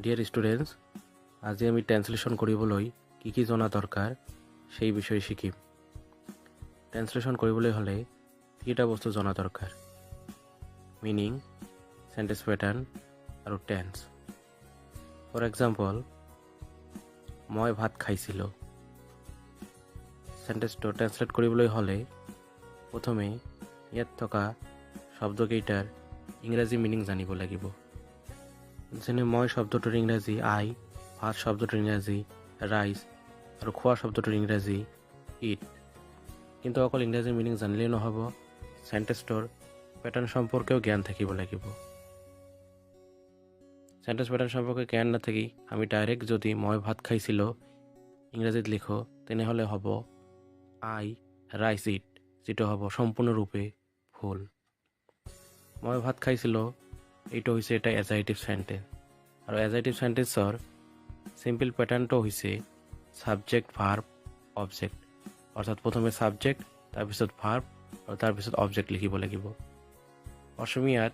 Dear students, আজি আমি translation কৰিবলৈ কি কি জনা দৰকাৰ, সেই বিষয়ে শিকিম। ট্ৰেঞ্চলেশ্যন কৰিবলৈ হ'লে তিনিটা বস্তু জনা দৰকাৰ: মিনিং, চেণ্টেঞ্চ পেটাৰ্ণ আৰু টেন্স। ফৰ এক্সাম্পল, "মই ভাত খাইছিলোঁ" চেণ্টেঞ্চটো ট্ৰেঞ্চলেট কৰিবলৈ হ'লে প্ৰথমে ইয়াত থকা শব্দকেইটাৰ ইংৰাজী মিনিং জানিব লাগিব। যেনে মই শব্দটোৰ ইংৰাজী আই, ভাত শব্দটোৰ ইংৰাজী ৰাইচ আৰু খোৱা শব্দটোৰ ইংৰাজী it. কিন্তু অকল ইংৰাজী মিনিং জানিলেই নহ'ব, চেণ্টেঞ্চটোৰ পেটাৰ্ণ সম্পৰ্কেও জ্ঞান থাকিব লাগিব। চেণ্টেঞ্চ পেটাৰ্ণ সম্পৰ্কে জ্ঞান নাথাকি আমি ডাইৰেক্ট যদি "মই ভাত খাইছিলোঁ" ইংৰাজীত লিখোঁ, তেনেহ'লে হ'ব "I rice eat", যিটো হ'ব সম্পূৰ্ণৰূপে ভুল। "মই ভাত খাইছিলোঁ" এইটো হৈছে এটা এজাৰ্টিভ চেণ্টেঞ্চ আৰু এজাৰ্টিভ চেণ্টেঞ্চৰ চিম্পল পেটাৰ্ণটো হৈছে ছাবজেক্ট, ভাৰ্ব, অবজেক্ট। অৰ্থাৎ প্ৰথমে ছাবজেক্ট, তাৰপিছত ভাৰ্ব আৰু তাৰপিছত অবজেক্ট লিখিব লাগিব। অসমীয়াত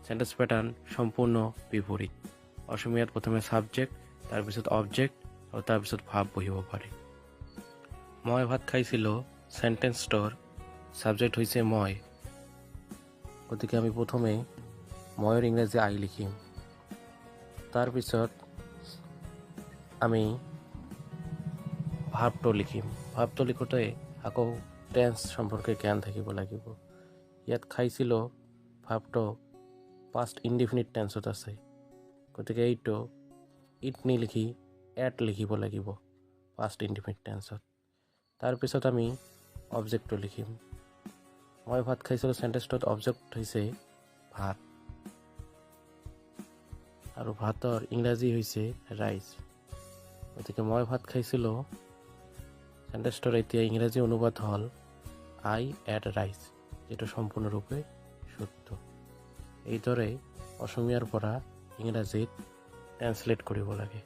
চেণ্টেঞ্চ পেটাৰ্ণ সম্পূৰ্ণ বিপৰীত। অসমীয়াত প্ৰথমে ছাবজেক্ট, তাৰপিছত অবজেক্ট আৰু তাৰপিছত ভাৰ্ব বহিব পাৰে। "মই ভাত খাইছিলোঁ" চেণ্টেঞ্চটোৰ ছাবজেক্ট হৈছে মই। গতিকে আমি প্ৰথমে মইৰ ইংৰাজী আই লিখিম। তাৰপিছত আমি ভাৰ্বটো লিখিম। ভাৰ্বটো লিখোঁতে আকৌ টেন্স সম্পৰ্কে জ্ঞান থাকিব লাগিব। ইয়াত খাইছিলোঁ ভাৰ্বটো পাষ্ট ইনডিফিনিট টেন্সত আছে। গতিকে এইটো it নিলিখি এট লিখিব লাগিব পাষ্ট ইনডিফিনিট টেন্সত। তাৰপিছত আমি অবজেক্টটো লিখিম। "মই ভাত খাইছিলোঁ" চেণ্টেঞ্চটোত অবজেক্ট হৈছে ভাত আৰু ভাতৰ ইংৰাজী হৈছে ৰাইচ। গতিকে "মই ভাত খাইছিলোঁ" চেণ্টেঞ্চটোৰ এতিয়া ইংৰাজী অনুবাদ হ'ল "I ate rice", যিটো সম্পূৰ্ণৰূপে শুদ্ধ। এইদৰে অসমীয়াৰ পৰা ইংৰাজীত ট্ৰেঞ্চলেট কৰিব লাগে।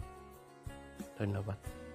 ধন্যবাদ।